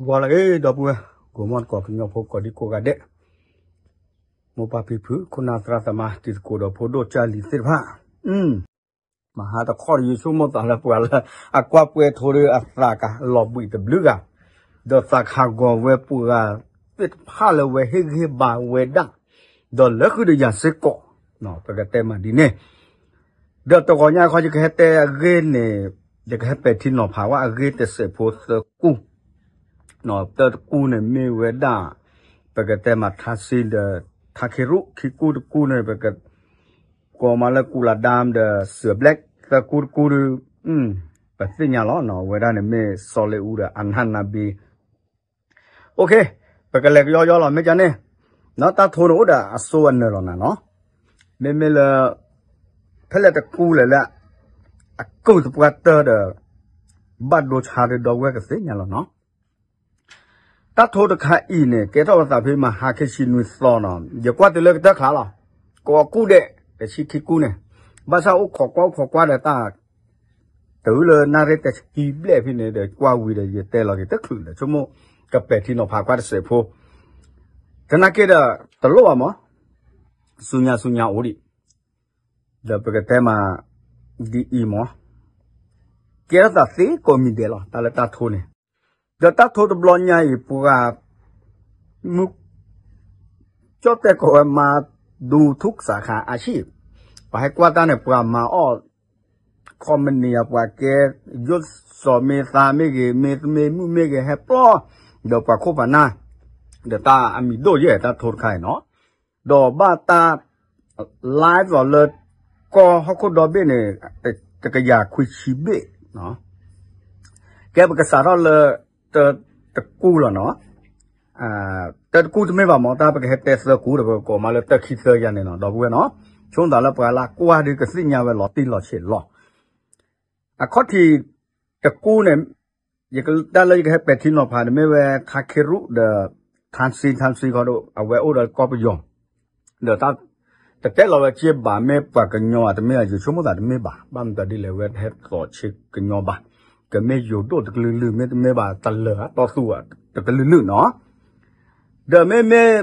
ဂီၤလၢအဂ့ၤ ဒီပုၢ်ဝဲၢ် ဂီၤမီၢ်တကိး ကညီဖိကိးဒံကိးဂၤဒဲး, မိၢ်ပၢ်ဖံဖု ခိၣ်နၢ်သရၣ်သမါ တံၤသကိးဒီးဖိဒိၣ်ကၢ်လံၤသ့ၣ်တဖၣ်, မဟါတခီဒီး ယဆိကမိၣ်သးလၢပှၤလၢ အကွၢ်ပှဲၤထိဒီးအသးကလီၤဘှံးတဘျုးဂၤ, ဒီးသးကဟးဂီၤဝဲပှၤသ့ၣ်တဖၣ်လၢဝဲဟ့ၣ်ဂံၢ်ဟ့ၣ်ဘါဝဲဒၣ်, ဒီးလၢဃုာ်ဒီးယၤစ့ၢ်ကီး, ပကတဲမးဒ်န့ၣ် ဒီးတဂီၤညါခီ ယကဟဲတဲအဂ့ၢ်န့ၣ်, ယကဟဲပဲာ်ထံနီၤဖးဝဲအဂ့ၢ်တစဲးဖိသၢကူၣ်, သၢကူၣ်န့ၣ်မ့ၢ်ဝဲဒၣ်, ပကတဲမးထါစံဒီး ထါခ့ရူၣ်, ခံကူၣ်တကူၣ်န့ၣ် ပကကိးမးလၢကူလးဒၢမ်ဒီး စၢၤဘျဲၣ်, သၢကူၣ်တကူၣ်ဒီး, ပသ့ၣ်ညါလီၤ, အဝဲဒၣ်န့ၣ်မ့ၢ်စီၤလ့အူဒီးအနၢ်နၢ်ဘ့ OK, ပကလဲၤကယီကယီလီၤ မ့ၢ်ကန့ၣ်, တၢ်ထိန့ၣ်အိၣ်ဒီးအစိအနၢၤလီၤနၤနီၤ, မ့မ့ၢ်လၢ ဖဲလဲၣ်တကူလဲၣ်လၢ အကုၢ်သပှၢ်တၢၢ်ဒီး ဘၣ်ဒိဆါဒီးဒီပုၢ်ဝဲၢ်ကသ့ၣ်ညါလီၤနီၤ, တၢ်ထိတခါအံၤန့ၣ် ကဲထီၣ်ပသးဖဲမဟါခံဆံနွံသီနီၤ, ယကွၢ်တုၤလၢကတၢၢ်ချါလီၤ, ကိးကူၣ်ဒဲး တဆံခံကူၣ်န့ၣ်, ဘၣ်ဆၣ်အိၣ်ခိးကွၢ်အိၣ်ခိးကွၢ်ဒီးတၢ် တုၤလၢနၣ်ရံၣ်တဆံဘျဲၣ်ဖဲန့ၣ်ဒီး ကွၢ်ဝံၤဒီး ယတဲလီၤက့ၤတချုးဒီး ဆိကမိၣ်ကပဲာ်ထံနီၤဖးကွၢ်တစဲးဖိ, သနာ်က့ဒီး တလိၣ်ဘၣ်မး, ဆူညါဆူညါအိၣ်ဒံး, ဒီးပကတဲမး ဒ်အံၤမး, ကဲထီၣ်သးသ့ကိးမံၤဒဲးလီၤ တၢ်လၢတၢ်ထိန့ၣ်, ဒီးတၢ်ထိတဘျီညါအံၤ ပှၤ မုၢ် ကၠီၣ်တဲၣ်ကိးဝဲမၤ ဒူထူၣ်စးခါအဆံၣ်, ပှၤဟဲကွၢ်တၢ်န့ၣ် ပှၤမၤအီၣ် ခီမနံၤအပှၤကဲ ယိၣ်စီၤမ့ၢ်သါမ့ၢ်ဂ့ၤ မ့ၢ်သမ့ၢ်မုၣ်မ့ၢ်ဂ့ၤ ဟဲပျီ ဒီးပှၤခိၣ်ပှၤနၢ်, ဒီးတၢ်အမံၤဒိၣ်ယဲၢ် တၢ်ထိတခါအံၤနီၤ, ဒီးဘၣ်တၢ် live လီၤလၢ ကီၢ်ဟီၣ်ခိၣ်ဒီဘ့ၣ်န့ၣ် တကယၤခွံဆံဘ့ၣ် ကဲပကစးထီၣ်လၢ တၢတကူၣ်လီၤနီၤ, တၢတကူၣ်တမ့ၢ်ဘၣ်မ့ၢ် တၢ်ပကဟဲတဲသၢကူၣ်ဒီး ပကကိးမးလၢတၢခံသၢယၤန့ၣ်နီၤ ဒီပုၢ်ဝဲၢ်နီၤ, ဆိသးလၢပှၤလၢကွၢ်ဒုးကသ့ၣ်ညါဝဲလီၤတံၢ်လီၤဆဲးလီၤ, အခီၣ်ထံးတကူၣ်န့ၣ်, တၢ်လၢယကဟဲပဲာ်ထံနီၤဖးန့ၣ် မ့ၢ်ဝဲထါခ့ရူၣ်ဒီး ထါစံ ထါစံခီဒီး အဝဲအိၣ်ဒီးကီၢ်ပယီၤ, ဒီးတၢ် တတဲလီၤဝဲက့ဘၣ် မ့ၢ်ပှၤကညီဧါ တမ့ၢ်ဧါ ယဆိကမိၣ်သးတမ့ၢ်ဘၣ်, ဘၣ်မတၤဒ်လဲၣ် ဝဲတဟဲသိးဆ့ကညီဘၣ်, ကမ့ၢ်ယိၤဒိၣ်တကလုာ်လုာ် မ့တမ့ၢ်ဘၣ် တလၢာ်အတီသူၣ်တကလုာ်လုာ်နီၤ, ဒီးမ့မ့ၢ်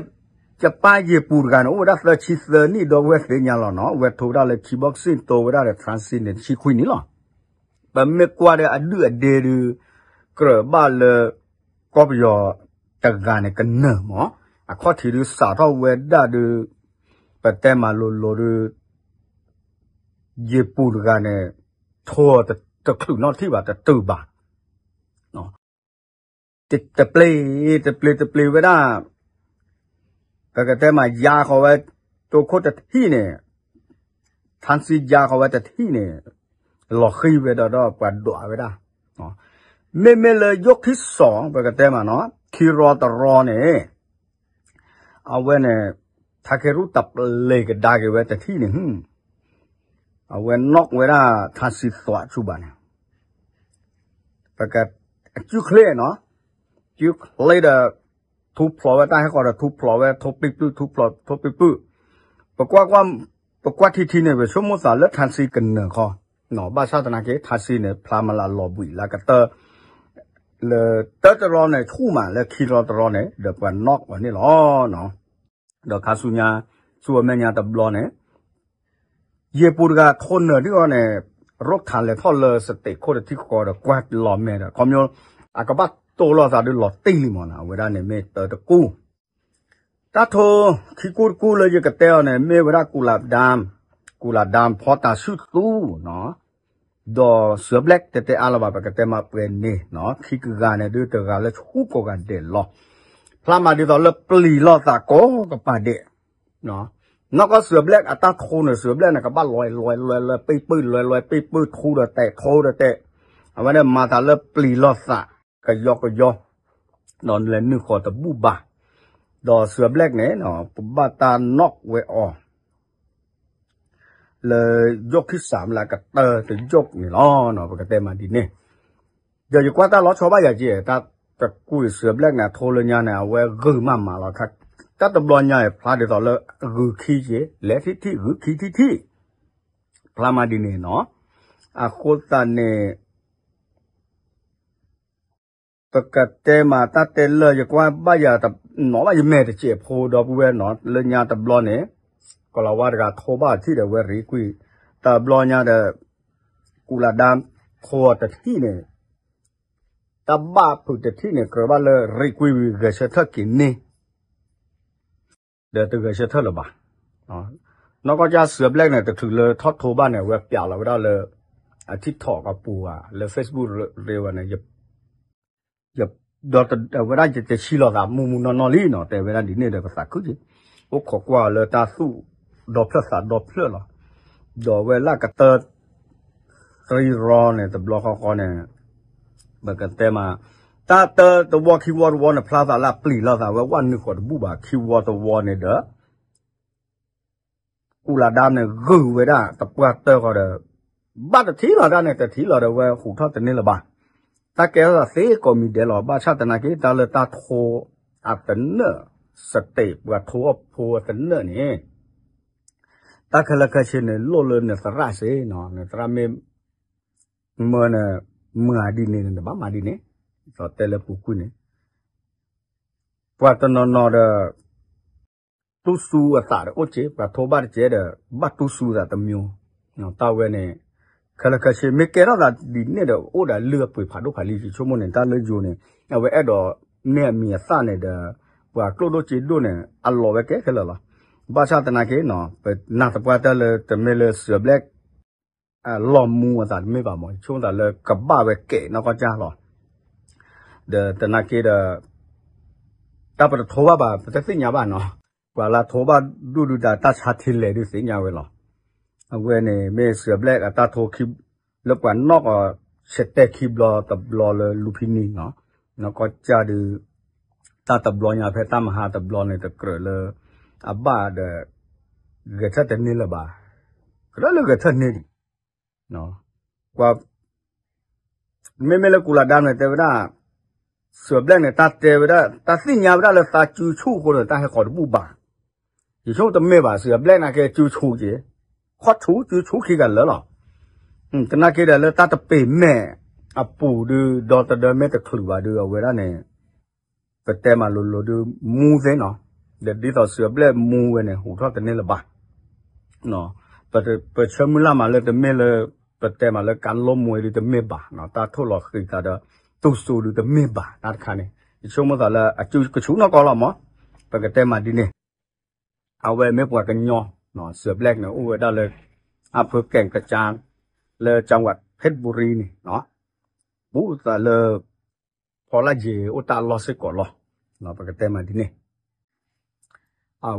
ယပၢ်ယ့ၢ်ပူၤတဂၤန့ၣ် အိၣ်ဝဲဒၣ်သၢဆံသၢနံၣ် ဒီပုၢ်ဝဲၢ်သ့ၣ်ညါလီၤနီၤ, အဝဲထိဝဲဒၣ်လၢ kickboxing တိဝဲဒၣ်ဒီး ထါစံန့ၣ် တဆံခွံနံၣ်လီၤ, ပမ့ၢ်ကွၢ်ဒီးအဒုၣ်အဒ့ဒီး ကြၢးဘၣ်လၢ ကီၢ်ပယီၤတဂၤန့ၣ်ကနၢၤမး, အခီၣ်ထံးဒုးစးထီၣ်ဝဲဒၣ်ဒီး ပတဲမၤလိၤလိၤဒီး ယ့ၢ်ပူၤတဂၤန့ၣ် ထိတချုးနီတထံၣ်ဘၣ် တတုၤဘၣ် တပျ့ၤ တပျ့ၤ တပျ့ၤဝဲဒၣ်, ပကတဲမးယါဃီၤဝဲ တိခိၣ်တထံၣ်န့ၣ်, ထါစံယါဃီၤဝဲတထံၣ်န့ၣ်, လီၤဃံၤဝဲဒီး ဒီးပှၤဒွးဝဲဒၣ်, မ့မ့ၢ်လၢယိၣ်ခံစီၤ ပကတဲမးနီၤ ခံရီတရီန့ၣ် အဝဲန့ၣ် ထါခ့ရူၣ်တပျ့ၤကဒါက့ၤဝဲတထံၣ်န့ၣ်, အဝဲ knock ဝဲဒၣ်ထါစံသွးဆူၣ်ဘၣ်န့ၣ်, ပက အစုချ့နီၤ, စုချ့ဒီး ထူဖျိးဝဲတၢ်ဟဲဃီၤဒီးထူဖျိးဝဲ ထိပံပျုၢ် ထူဖျိး ထိပံပျုၢ်, ပကွၢ် ပကွၢ်ထံထံန့ၣ် ပဆိကမိၣ်သးလၢထါစံကနၢၤခီ, ဘၣ်ဆၣ်သနာ်က့ ထါစံန့ၣ် ဖျါမးလၢအလီၤဘှံးလၢကတၢၢ် လၢတၢတရီန့ၣ် ဆူၣ်မးလၢခံရီတရီန့ၣ် ဒီးပှၤ knock အီၤန့ၣ်လီၤ. ဒီးခါဆူညါ ဆူအမဲာ်ညါတဘျီန့ၣ် ယ့ၢ်ပူၤတဂၤထိနၢၤဒ်အီၤန့ၣ် ရိၣ်ခးလဲၤထီၣ်လၢစတ့းခိၣ်တထံၣ်ဃီဒီးကွၢ်လီၤမဲာ်ဒီး ခီပညီ အကဘၣ်တိၢ်လိာ်သးဒုးလီၤတံၢ်လံမးနီၤ အဝဲဒၣ်န့ၣ်မ့ၢ်တၢတကူၣ် တၢ်ထိခံကူတကူလၢယကတဲအီၤန့ၣ် မ့ၢ်ဝဲဒၣ်ကူလးဒၢမ်, ကူလးဒၢမ်ဖီတၤဆူၣ်သူနီၤ, ဒီးစၢၤဘျဲၣ်တဲတဲအါလီၤဘၣ် ပကတဲမးပှဲၤန့ၣ်နီၤ, ခံကဂၤန့ၣ်ဒုးတဂၤလၢဆူၣ်ကိးဂၤဒဲးလီၤ. ဖျါမးဒ်သိးလၢပျံၤလိာ်သးကိးကပၤဒဲး, နီၢ်ကီၢ်စၢၤဘျဲၣ်အတၢ်ထိန့ၣ် စၢၤဘျဲၣ်န့ၣ် ကဘၣ်လွဲလွဲလွဲလွဲပ့ၢ်ပၢၢ် လွဲလွဲပ့ၢ်ပၢၢ် ထူဒီးတဲာ် ထူဒီးတဲာ်, အဝဲန့ၣ်မၤသးလၢပျံၤလိာ်သး ကယီကယီ ဒီးလဲၤနုာ်ဃီၤတဘူၣ်ဘၣ်, ဒီးစၢၤဘျဲၣ်န့ၣ် ပဘၣ်တၢ် knock ဝဲအီၤ လၢယိၣ်ခံစၤမလၢကတၢၢ်တယိၣ်န့ၣ်လီၤ. ပကတဲမးဒ်န့ၣ်, ဒီးယကွၢ်တၢ်လီၤဆီဘၣ်ယၤက့ တၢ်တကူၣ်အံၤ စၢၤဘျဲၣ်န့ၣ် အထိလၢညါန့ၣ် အဝဲဂုာ်မးမးလီၤ. တၢ်တဘျီညါအံၤ ဖျါဒ်သိးလၢဂုာ်ခံက့ လဲၤထံၣ်ထံၣ်ဂုာ်ခံထံၣ်ထံၣ်, ဖျါမးဒ်န့ၣ်နီၤ, အဃိသတးန့ၣ် ပကတဲမးတၢ်တဲလၢယကွၢ်ဘၣ်ယၤတနီၤဘၣ် ယမဲာ်တစဲးဖိဒီပုၢ်ဝဲၢ်နီၤ လၢညါတဘျီန့ၣ် ကီၤလၤဝါတဂၤထိဘၣ်ထံၣ်ဒီးဝဲရံကွံာ် တဘျီညါဒီး ကူလၤဒါထိအီၤတထံၣ်န့ၣ် တၢ်ဘၣ်ဖုးတထံၣ်န့ၣ် ကြၢးဘၣ်လၢရံကွံာ်ဝံၤဂဲၤဆၢထၢၣ်က့ၤန့ၢ် ဒီးတဂဲၤဆၢထၢၣ်လၢၤဘၣ်. နီၢ်ကီၢ်ကၢ်စၢဘျဲၣ်န့ၣ် တချုးလၢထီၣ်ထိဘၣ်န့ၣ် အဝဲပျးလီၤဝဲဒၣ်လၢ အထံထီၣ်ကပူၤဧါ လၢ Facebook ရ့ဝဲန့ၣ် ဒီးဝဲဒၣ်ယတဆံးလီၤသးမူမူနီၢ်နီၢ်လံနီၤ တဲဝဲဒၣ်ဒ်န့ၣ်ဒီးပသးခုက့ၤ အိၣ်ခိးကွၢ်လၢတၢ်သူၣ်ဒီဖျၢၣ်သးဒီဖျၢၣ်လီၤ. ဒီးဝဲလၢကတၢၢ် တရံရီန့ၣ် တဘျီဃီဃီန့ၣ် ပကတဲမး တၢ်တၢတဝီခံဝီတဝီန့ၣ် ဖျါသးလၢအပျံၤလိာ်သးဝဲ ဝဲနုာ်ဃီၤတဘူၣ်ဘၣ် ခံဝီတဝီန့ၣ်ဒီး ကူလၤဒါန့ၣ် ဂုာ်ဝဲဒၣ်တပှၢ်တၢၢ်ဃီဒီး ဘၣ်တထံၣ်လီၤတၢ်န့ၣ် တထံၣ်လီၤဒီးဝဲဟူးထီၣ်တန့ၢ်လၢၤဘၣ်. တၢ်ကဲထီၣ်သးသ့ကိးမံၤဒဲးလီၤ ဘၣ်ဆၣ်သနာ်က့ တၢ်လၢတၢ်ထိအသနၢၣ် state ပှၤထိအီၣ်ဖိအသနၢၣ်န့ၣ် တၢ်ခဲလၢာ်ခဲဆ့န့ၣ် လိၣ်လၢနသရၣ်စ့ၢ်နီၤ နသရၣ်မ့ၢ်မၢန့ၣ် မၤဒ်န့ၣ် နဘၣ်မၤဒ်န့ၣ် ဒီးတဲလၢပူၤကွံာ်န့ၣ် ပှၤတနီၤနီၤဒီး တူၢ်စူအသးဒီးအိၣ်က့ ပှၤထိဘၣ်တကဲဒီး ဘၣ်တူၢ်စူအသးတမျိုး တၢ်ဝဲန့ၣ် ခဲလၢာ်ခဲဆ့ မ့ၢ်ကဲထီၣ်သးဒ်န့ၣ်ဒီး အိၣ်ဒီးလုၢ်အပှ့ၤဖးဒိၣ်ဖးလံ ယဆိကမိၣ်န့ၣ် တၢ်လၢယိၤန့ၣ် အဝဲအဲၣ်ဒိးန့ၢ်အမံၤအသၣ်န့ၣ်ဒီး ပှၤကျိၣ်ဒိၣ်စ့ဒိၣ်န့ၣ် အလီၤဝဲကဲခဲလၢာ်လီၤ. ဘၣ်ဆၣ်သနာ်က့နီၤ ပနာ်သပှၢ်တၢၢ်လၢတမ့ၢ်လၢစၢဘျဲၣ် လီၤမူအသးတမ့ၢ်ဘၣ်မး ယဆိကမိၣ်သးလၢကဘၣ်ဝဲကဲနီၢ်ကီၢ်ကၢ်လီၤ. ဒီးသနာ်က့ဒီး တၢ်ပတထိဘၣ်ဘၣ် ပတသ့ၣ်ညါဘၣ်နီၤ ပှၤလၢထိဘၣ်ဒူၣ်ဒုးတၢ်တၢ်ဆါထံလဲၣ်ဒုးသ့ၣ်ညါဝဲလီၤ. အဝဲန့ၣ်မ့ၢ်စၢဘျဲၣ်အတၢ်ထိခံ လၢပှၤနီၣ်ကီး ဆဲးတဲာ်ခံဘျီတဘျီလၢလူဖံနံၤနီၤ နီၢ်ကီၢ်ကၢ်ဒုး တၢ်တဘျီညါဖဲတၢ်မဟါတဘျီန့ၣ် တကြၢးလၢ အဘၣ်ဒီး ဂဲၤထၢၣ်တန့ၢ်လၢၤဘၣ်. ကြၢးလၢဂဲၤထၢၣ်န့ၢ်ဒံး ပှၤ မ့မ့ၢ်လၢကူလၤဒါန့ၣ် တဲဝဲဒၣ် စၢဘျဲၣ်န့ၣ် တၢ်တဲဝဲဒၣ် တၢ်သ့ၣ်ညါဝဲဒၣ်လၢသးစုဆူၣ်အဃိန့ၣ် တၢ်ဟဲဃီၤတဘူၣ်ဘၣ်. ယဆိကမိၣ်တမ့ၢ်ဘၣ် စၢဘျဲၣ်နာ်က့စုဆူၣ်က့ၤ ခီၣ်ဆူၣ်စုဆူၣ်ခံဂၤလၢာ်လီၤ. သနာ်က့ဒီးလၢတၢ်တပ့ၤမဲာ်အပူၤဒုး ဒီသဒၢမဲာ်တချုးဘၣ်ဒုး အဝဲဒၣ်န့ၣ် ပတဲမးလိၤလိၤဒုး မူသ့နီၤ, ဒီးဒ်သိးစၢဘျဲၣ်မူဝဲန့ၣ် ဟူးထီၣ်တန့ၢ်လၢၤဘၣ်. ပဆၢမုၢ်လၢ်မးလၢတမ့ၢ်လၢ ပတဲမးလၢကါလိမူဝဲဒုးတမ့ၢ်ဘၣ်, တၢ်ထိၣ်လီၤဃံၤသးဒီး တူၢ်စိဒုးတမ့ၢ်ဘၣ် တၢ်တခါန့ၣ် ယဆိကမိၣ်သးလၢအကဆူၣ်နီၢ်ကီၢ်လီၤမး, ပကတဲမးဒ်န့ၣ် အဝဲမ့ၢ်ပှၤကညီ, စၢဘျဲၣ်န့ၣ် အိၣ်ဝဲဒၣ်လၢ အဖၢကဲၣ်ကစၢ် လၢ จังหวัดเพชรบุรี န့ၣ်, ဘူးသးလၢ ဖီလၢ်ကံၤအိၣ်တၢ်လီၢ်စ့ၢ်ကီးလီၤ. ပကတဲမးဒ်န့ၣ်,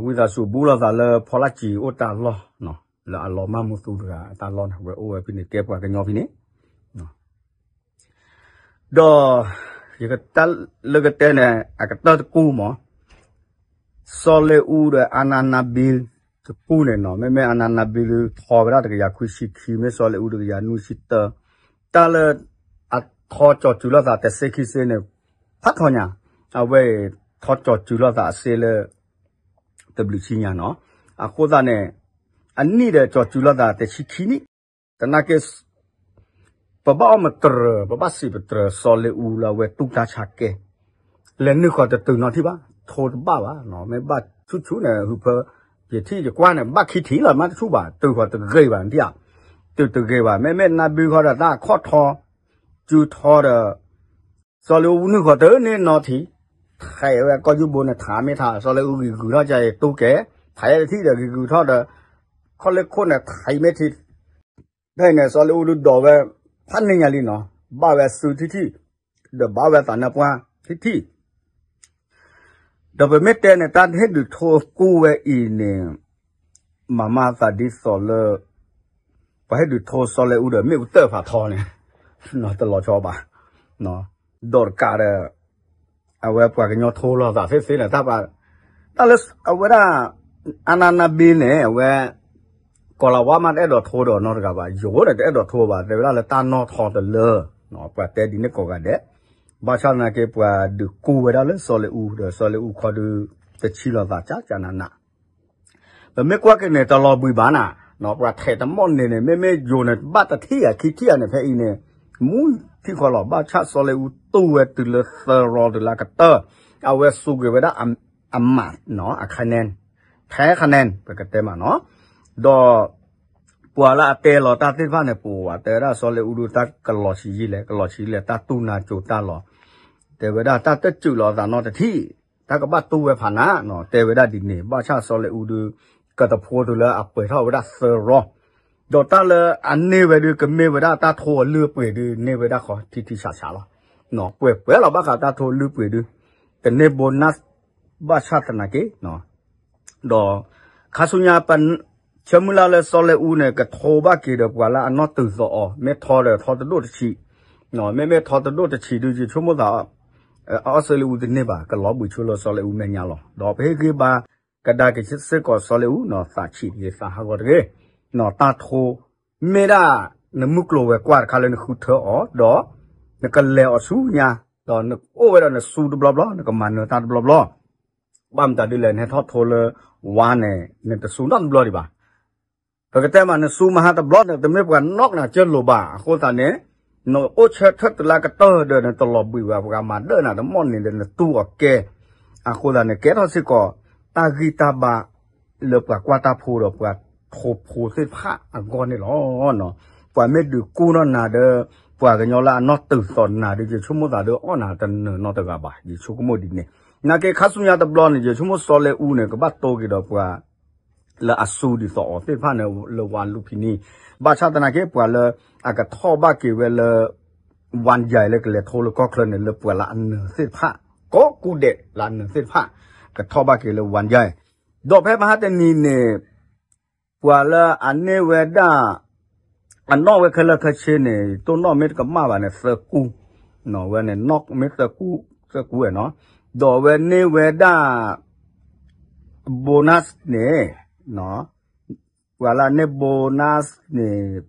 ဝံသးစူၤဘူးလိာ်သးလၢဖီလၢ်ကံၤအိၣ်တၢ်လီၢ်, လၢအလီၤမၢ်မူသူတဂၤအတၢ်လီၢ်န့ၣ် ဝဲအိၣ်ဝဲဖဲန့ၣ် ကဲပှၤကညီဖဲန့ၣ် ဒီး ယကတၢ်လၢကတဲန့ၣ် အကတၢၢ်တကူမး, စီၤလ့အူဒီး အာဏာနဘီလ် တကူန့ၣ်နီၤ, မ့မ့ၢ် အာဏာနဘီလ် ထီဝဲဒၣ်တကယၤခွံဆံခံ, မ့ၢ်စီၤလ့အူတကယၤနွံဆံတၢ, တၢ်လၢ အထီကၠီၤစုၤလိာ်သးတဆံခံစ့န့ၣ် ဖးထီညါ, အဝဲအံၤ ထီကၠီၤစုၤလိာ်သးအစ့လၢ တဘျုးဆံညါနီၤ, အဃိသတးန့ၣ် အနံၣ်ဒီးကၠီၤစုၤလိာ်သးတဆံခံနံၣ်, သနာ်က့ ပဘၣ်အီၣ်မတြၢၤ ပဘၣ်စံးပတြၢၤ စီၤလ့အူလၢအဝဲတူၢ်တၢ်ဆါကဲ, လဲၤနုာ်ဃီၤတတုၤနီတထံၣ်ဘၣ်, ထိတဘၣ်ဘၣ်, မ့ၢ်ဘၣ်ဆူၣ်ဆူၣ်န့ၣ် ဟုးဖၢ ယထံၣ်ယကွၢ်န့ၣ် ဘၣ်ခံထံၣ်လီၤ မ့ၢ်တဆူၣ်ဘၣ်, တုၤဃီၤတဂ့ၤဘၣ် နထံၣ်ဧါ, တုၤတဂ့ၤဘၣ်, မ့မ့ၢ်နဘုဃီဒီးတၢ်အခီၣ်ထီ, စုထီဒီး စီၤလ့အူနုာ်ဃီၤတန့ၢ်နီထံၣ်, ထဲးဝဲကီၢ်ယူၢ်ဘိန့ၣ် ထးမ့ၢ်ထး စီၤလ့အူဂံၤဂုၤထီၣ်ကဲအံၤ တူၢ်ကဲ, ထဲးတထံၣ်ဒီးဂံၤဂုၤထီၣ်ဒီး ခီၣ်လ့ၢ်ခိၣ်န့ၣ် ထဲးမ့ၢ်ထံၣ်, ဖဲန့ၣ် စီၤလ့အူဒုးဒိးဝဲ ဖးန့ၢ်ညါလံနီၤ, ဘၣ်ဝဲစုထံထံၣ်, ဒီးဘၣ်ဝဲသးနၢပှၢ်ထံထံၣ် ဒီးပမ့ၢ်တဲန့ၣ် တၢ်ဟ့ၣ်ဒုးထိကူဝဲအံၤန့ၣ် မၤမၤသးဒ်သိးလၢ ပှၤဟ့ၣ်ဒုးထိစီၤလ့အူဒီး မ့ၣ်အူတၢၢ်ဖးထီန့ၣ် တလီၤဆီဘၣ်. ဒီးတကးဒီး အဝဲပှၤကညီထိလိာ်သးသ့သ့န့ၣ် တၢ်ပာ် တၢ်လၢအဝဲဒၣ် အာဏာနဘီလ်န့ၣ် အဝဲ ကီၤလၤဝါမးတအဲၣ်ဒိးထိဒီးနီတဂၤဘၣ်, ယိၤန့ၣ်တအဲၣ်ဒိးထိဘၣ်, တဲဝဲဒၣ်လၢတၢ်နီၣ်ထီတလၢ, ပှၤတဲဒ်န့ၣ်ကိးဂၤဒဲး, ဘၣ်ဆၣ်သနာ်က့ ပှၤဒုးကူဝဲဒၣ်လၢစီၤလ့အူဒီး စီၤလ့အူခီဒုး တဆံးလိာ်သးကၢ်ကၢ်နးနး ပမ့ၢ်ကွၢ်က့ၤန့ၣ် တလီၤဘှံးဘၣ်နၤ, ပှၤထဲးတမီၣ်န့ၣ်န့ၣ် မ့မ့ၢ်ယိၤန့ၣ် ဘၣ်တထံၣ်ဧါခံထံၣ်ဧါန့ၣ် ဖဲအံၤန့ၣ် မူ ထံၣ်ဃီလီၤ. ဘၣ်ဆၣ်စီၤလ့အူတူၢ်ဝဲတုၤလၢသၢရီတုၤလၢအကတၢၢ်, အဝဲစူးကွံာ်ဝဲဒၣ်အမးနီၤ အခါနဲၣ်, ထဲခါနဲၣ် ပကတဲမးနီၤ, ဒီး ပှၤလၢအတဲလီၤတၢ်သ့ၣ်တဖၣ်န့ၣ် ပဝဲတဲဝဲဒၣ်စီၤလ့အူဒုးတၢ်ကလီၤဆံးယံာ်လဲၣ်, ကလီၤဆံးလဲၣ်, တၢ်တူၢ်နၤကၠိၤတၢ်လီၤ, တဲဝဲဒၣ်တၢ်တစူးလီၤသးနီတထံၣ်, တၢ်ကဘၣ်တူၢ်ဝဲဖးနးနီၤ, တဲဝဲဒၣ်ဒ်န့ၣ်. ဘၣ်ဆၣ်စီၤလ့အူဒုး ကတဖိတုၤလၢအပှဲၤထီၣ်ဝဲဒၣ်သၢရီ, ဒီးတၢ်လၢအန့ၢ်ဝဲဒုး ကမ့ၢ်ဝဲဒၣ်တၢ်ထိအလုၢ်အပှ့ၤဒုး န့ၢ်ဝဲဒၣ်ဃီထံထံဆးဆးလီၤ. ပှဲၤပှဲၤလီၤ ဘၣ်ဃးတၢ်ထိလုၢ်ပှ့ၤဒုး ကန့ၢ် bonus ဘၣ်ဆၣ်သနာ်က့ ဒီး ခါဆူညါ ပဆၢမုၢ်လၢ်လၢစီၤလ့အူန့ၣ် ကထိဘၣ်က့ၤဒီးပှၤလၢအနီၢ်တုၤသိးအီၤ, မ့ၢ်ထိဒီးထိတဒိၣ်တဆံး, မ့မ့ၢ်ထိတဒိၣ်တဆံးဒုး ယဆိကမိၣ်သး အီစထြ့လယအူတန့ၢ်ဘၣ်, ကလီၤဘှံးဆိလၢစီၤလ့အူမဲာ်ညါလီၤ. ဒီးပဟ့ၣ်ဂံၢ်ဘါကဒါက့ၤစ့ၢ်ကီးစီၤလ့အူနီၤ, သးဆံးတဂ့ၤ, သးဟးဂီၤတဂ့ၤ, တၢ်ထိ မ့ၢ်ဒၣ်နမုၢ်ကျိၤဝဲၤကွာ်တခါလၢနဃုထၢအီၤ, ဒီးနကလဲၤအီၤဆူညါ, ဒီးနအိၣ်ဝဲဒီးနစူတဘျီဘျီ, နကမၤနၢၤတၢ်တဘျီဘျီ, ဘၣ်မတၤဒ်လဲၣ် နဟဲထီၣ်ထိလၢဝါန့ၣ် နတစူနီတဘျီဒံးဘၣ်. ပကတဲမး နစူမဟါတဘျီန့ၣ် တမ့ၢ်ပှၤနီၣ်နၤကၢလိာ်ဘၣ်. အဃိသတးန့ၣ် နအိၣ်ဆၢထၢၣ်တုၤလၢအကတၢၢ်ဒီး နတလီၤဘှံးဘၣ် ပှၤမၤဒၢနၤတမီၢ်န့ၣ်ဒီး နတူၢ်အီၤကဲ. အဃိသတးန့ၣ် ကဲထီၣ်စ့ၢ်ကီး တၢ်ဂံၢ်တၢ်ဘါလၢပှၤကွၢ်တၢ်ဖိဒီးပှၤထိဖိသ့ၣ်တဖၣ်အဂီၢ်န့ၣ်လီၤ. ပှၤမ့ၢ်ဒုးကူၣ်ထီၣ်နၤဒီး ပှၤကညီလၢအနီၢ်တုၤသိးနၤဒီး ယဆိကမိၣ်သးဒီးအီၣ်နၤတနၢၤနီတဂၤဘၣ်, ယဆိကမိၣ်ဒ်န့ၣ်. နာ်က့ခါဆူညါတဘျီန့ၣ် ယဆိကမိၣ်စီၤလ့အူန့ၣ် ကဘၣ်တိက့ၤဒီးပှၤ လၢအစူဒ်သိးအီၤသ့ၣ်တဖၣ်န့ၣ် လၢဝါလူဖံနံၤ, ဘၣ်ဆၣ်သနာ်က့ ပှၤလၢအကထီၣ်ဘၣ်က့ၤဝဲလၢ ဝါယဲလၢကလဲၤထိလၢကီၢ်ချၢန့ၣ် လၢပှၤလၢအနၢၤသ့ၣ်တဖၣ်, ကိးကူဒဲးလၢအနၢၤသ့ၣ်တဖၣ် ကထီၣ်ဘၣ်က့ၤလၢဝါယဲ, ဒီးဖဲမဟါတနံၤန့ၣ် ပှၤလၢအန့ၢ်ဝဲဒၣ် အနီၣ်ဝဲခဲလၢာ်ခဲဆ့န့ၣ် တိၢ်နီၣ်မ့ၢ်တကမၣ်ဘၣ်န့ၣ် သၢကူ, ဝဲန့ၣ် နီၣ်မ့ၢ်သၢကူ, သၢကူဝဲနီၤ, ဒီးအဝဲန့ၢ်ဝဲဒၣ် bonus န့ၣ် ပှၤလၢအန့ၢ် bonus န့ၣ်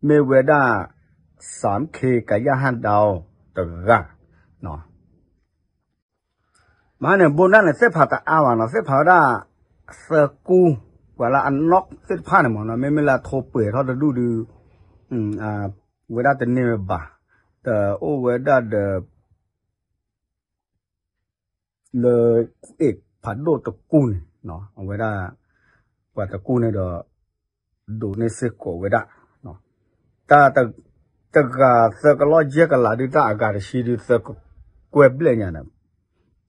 မ့ၢ်ဝဲဒၣ် စၣ်ခ့ကယၢ်ဟၣ်ဒီးတဂၤ မဟါန့ၣ် bonus န့ၣ် သ့ၣ်ဖးတအါဘၣ်နီၤ, သ့ၣ်ဖးဝဲဒၣ် သၢကူ, ပှၤလၢအနီၣ်သ့ၣ်တဖၣ်န့ၣ်မ့ၢ်နီၤ, မ့မ့ၢ်လၢအထိပှဲၤထီၣ်တဒူၣ်ဒုး ဝဲဒၣ်တန့ၢ်ဝဲဘၣ်, ဒီးအိၣ်ဝဲဒၣ်ဒီး လၢ အ့ၣ်ဖးဒိၣ်တကူန့ၣ် အဝဲဒၣ် ပှၤတကူန့ၣ်ဒီး ဒိးန့ၢ်စ့ၢ်ကီးဝဲဒၣ် တၢ် တဂၤသၢကလီၢ်ယဲၢ်ကလးဒုး တၢ်အဂၤတဆံဒုး သၢကကွဲၢ်ဘျဲၣ်ညါန့ၣ်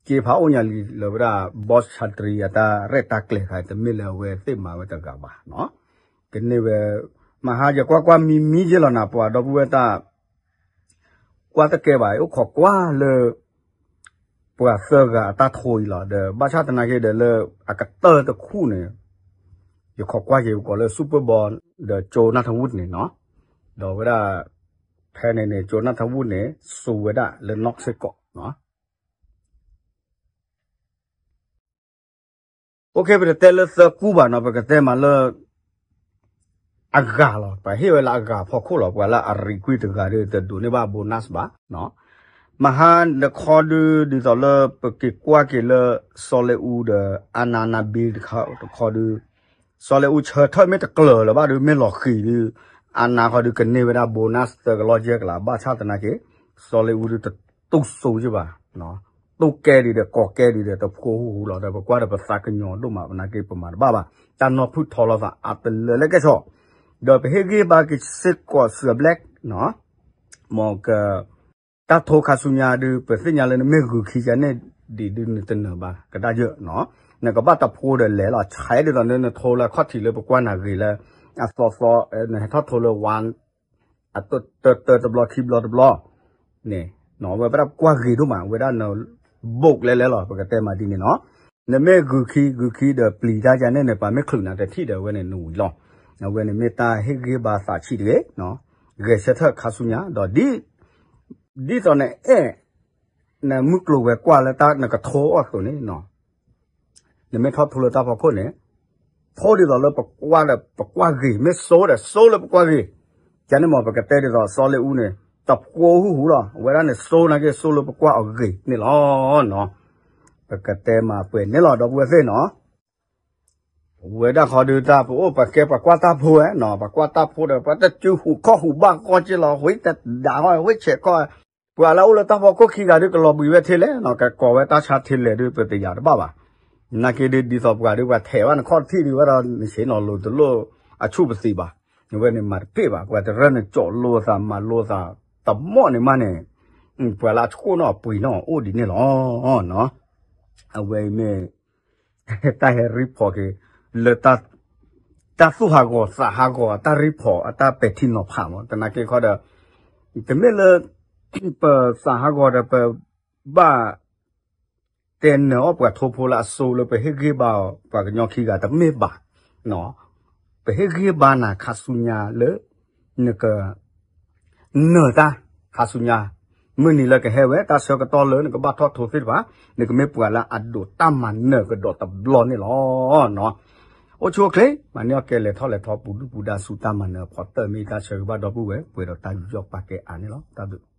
က့ၤဖးအိၣ်ညါလံလၢဝဲဒၣ် boss ဆၣ်တြံအတၢ်ရဲၣ်တၢ်ကျဲၤခါ တမ့ၢ်လၢအဝဲသ့ၣ်မၤဝဲတဂၤဘၣ် ကန့ၢ်ဝဲ မဟါယကွၢ်ကွၢ်မံမံယဲလီၤနၤ ပှၤဒီပုၢ်ဝဲၢ်တၢ် ကွၢ်တကဲဘၣ် အိၣ်ခိးကွၢ်လၢ ပှၤသၢဂၤအတၢ်ထိအံၤလီၤ. ဒီးဘၣ်ဆၣ်သနာ်က့ဒီးလၢ အကတၢၢ်တခူၣ်န့ၣ် ယခိးကွၢ်က့ၤပကိးလၢ Super Bowl ဒီး ကၠိနၢ်ထဝုၣ်န့ၣ်နီၤ. ဒီးဝဲဒၣ် ဖဲန့ၣ်န့ၣ် ကၠိနၢ်ထဝုၣ်န့ၣ် စူးဝဲဒၣ်လၢနီၣ်စ့ၢ်ကီးနီၤ. အိၣ်ခ့ ပတတဲလၢသၢကူဘၣ်နီၤ ပကတဲမးလၢ အဂၤလီၤ. ပှၤဟ့ၣ်ဝဲလၢအဂၤဖီခိၣ်လီၤ. ပှၤလၢအရံကွံတဂၤဒီး တဒိးန့ၢ်ဘၣ် bonus ဘၣ်နီၤ. မဟါတခီဒုး ဒ်သိးလၢပက့ၤကွၢ်က့ၤလၢ စီၤလ့အူဒီး အါနါနါဘ့တခီဒုး စီၤလ့အူဆၢထၢၣ်မ့ၢ်တကျၢၤလၢၤဘၣ်ဒုး မ့ၢ်လီၤဃံၤဒုး အါနါခီဒုးကန့ၢ်ဝဲဒၣ် bonus သၢကလီၢ်ယဲၢ်ကလး ဘၣ်ဆၣ်သနာ်က့ စီၤလ့အူဒုးတတူၢ်စိက့ဘၣ် တူၢ်ကဲဒံးဒီးကိးကဲဒံးဒီး တဖိဟူဟူလီၤဒီး ပကွၢ်ဒီးပသးကညီၤဒိၣ်မး ပနာ်က့ပမၤတဘၣ်ဘၣ် တၢ်နီၢ်ဖုၣ်ထီလီၤသးအတလၢာ်လၢကဲဆီၣ် ဒီးပဟ့ၣ်ဂံၢ်ဘါက့ၤစ့ၢ်ကီးစၢၤဘျဲၣ် မ်က တၢ်ထိခါဆူညါဒုး ပသ့ၣ်ညါလၢနမ့ၢ်ဂုာ်ခံကန့ၣ်ဒံးဒုး နတနၢၤဘၣ်ကဒါယၢ်နီၤ နကဘၣ်တဖိဒီးလဲၤလီၤ ဆဲးဒ်သိးန့ၣ် နထိလၢအခီၣ်ထံးလၢပကွၢ်နၤဂ့ၤလၢ အသီသီ နဟဲထီၣ်ထိလၢဝါ အတၢတၢတဘျီခံဘျီတဘျီ န့ၣ် ဝဲဒၣ်ပကွၢ်ဂ့ၤဒိၣ်မး ဝဲဒၣ်န book လဲလဲလီၤ ပကတဲမးဒ်န့ၣ်နီၤ နမ့ၢ်ဂုာ်ခံ ဂုာ်ခံဒီးပျံၤတၢ်ယါန့ၣ်န့ၣ် ပှၤမ့ၢ်ချုးနၤတထံၣ်ဒီး အဝဲန့ၣ်နဝံၤလီၤ အဝဲန့ၣ်မ့ၢ်တၢ်ဟ့ၣ်ဂံၢ်ဘါသးဆံးတဂ့ၤ ဂဲၤဆၢထၢၣ်ခါဆူညါ ဒီးဒ် ဒ်သိးနအဲၣ် နမုၢ်ကျိၤဝဲၤကွာ်လၢတၢ်နကထိအီၣ်အသိးန့ၣ် နမ့ၢ်ထီၣ်ထိလၢတၢ်ဖီခိၣ်န့ၣ် ထိဒ်သိးလၢပကွၢ်ဒီးပကွၢ်ဂ့ၤ မ့ၢ်စိဒီးစိလၢပကွၢ်ဂ့ၤ ကန့ၣ်မ့ၢ်ပကတဲဒ်သိးစီၤလ့အူန့ၣ် တဖိဟူဟူလီၤ အဝဲဒၣ်န့ၣ်စိနာ်က့စိလၢပကွၢ်အီၤဂ့ၤန့ၣ်လီၤနီၤ ပကတဲမးပှဲၤန့ၣ်လီၤ ဒီပုၢ်ဝဲၢ်သ့ၣ်နီၤ ဝဲဒၣ်ဃီဒုးတၢ်ပအိၣ်ပကဲပှၤကွၢ်တၢ်ဖိဝဲနီၤ, ပှၤကွၢ်တၢ်ဖိဒီး ပှၤတစုဟူးခီၣ်ဟူးဘၣ်ဃီက့လီၤ, ဝဲတဒါဃီ ဝဲဆဲးခီ, ပှၤလၢအအိၣ်လၢတၢ်ဖီခိၣ်ခံဂၤဒုးကလီၤဘှံးဝဲထဲလဲၣ်နီၤ, ကကိးဝဲတၢ်ဆါထဲလဲၣ်ဒုး ပတယာ်တဘၣ်ဘၣ်. နာ်က့ဒ်သိးပှၤဒုး ပှၤထဲးဘၣ်နခီၣ်တထံၣ်ဒုးဝဲဒီး နဆ့ၣ်နီၤလိၤတလိၣ်အဆူၣ်ပသံးဘၣ်. ဝဲန့ၣ်မၤတပ့ၢ်ဘၣ်, ပှၤတရၢနကၠီးလိသး မၤလိသး တမီၣ်န့ၣ်မးန့ၣ်, ပှၤလၢအဆှိၣ်နီၣ်ပှ့ၤနီၣ်အိၣ်ဒ်န့ၣ်လီၤ. အဝဲအံၤမ့ၢ် တၢ်ဟဲရံဖီၣ်က့ၤ လၢ တၢ်သူၣ်ဟးဂီၤသးဟးဂီၤ တၢ်ရံဖီၣ်အတၢ်ပဲာ်ထံနီၤဖးမး, သနာ်က့ခီဒီး တမ့ၢ်လၢ ပသးဟးဂီၤဒီး ပဘၣ် တဲနၢၤအီၣ်ပှၤထိဖိလၢအစိၤလၢပဟ့ၣ်ဂံၢ်ဘါအီၤ ပှၤကညီခံဂၤတမ့ၢ်ဘၣ်. ပဟ့ၣ်ဂံၢ်ဘါနၤခါဆူညါလၢ နက နၢၤတၢ်ခါဆူညါ, မုၢ်နံၤလၢကဟဲဝဲ တၢ်ဆၢကတီၢ်လၢနကဘၣ်ထီၣ်ထိသ့ၣ်တဖၣ် နကမ့ၢ်ပှၤလၢအဒိးတၢ်မၤနၢၤကဒီးတဘျီန့ၣ်လီၤ. အိၣ်ဆူၣ်အိၣ်ချ့ မၤန့ၢ်အီၣ်ကဲလဲၤထီၣ်လဲၤထီပူၤဒုၣ်ပူၤဒါဆူတၢ်မၤနၢၤအဖီတၢၢ် မ့ၢ်တၢ်ဆၢဂ့ၤဘၣ်ဒီပုၢ်ဝဲၢ် ပှဲၤဒီးတၢ်ယူးယီၣ်ပာ်ကဲအါန့ၣ်လီၤ. တၢ်ဘျုး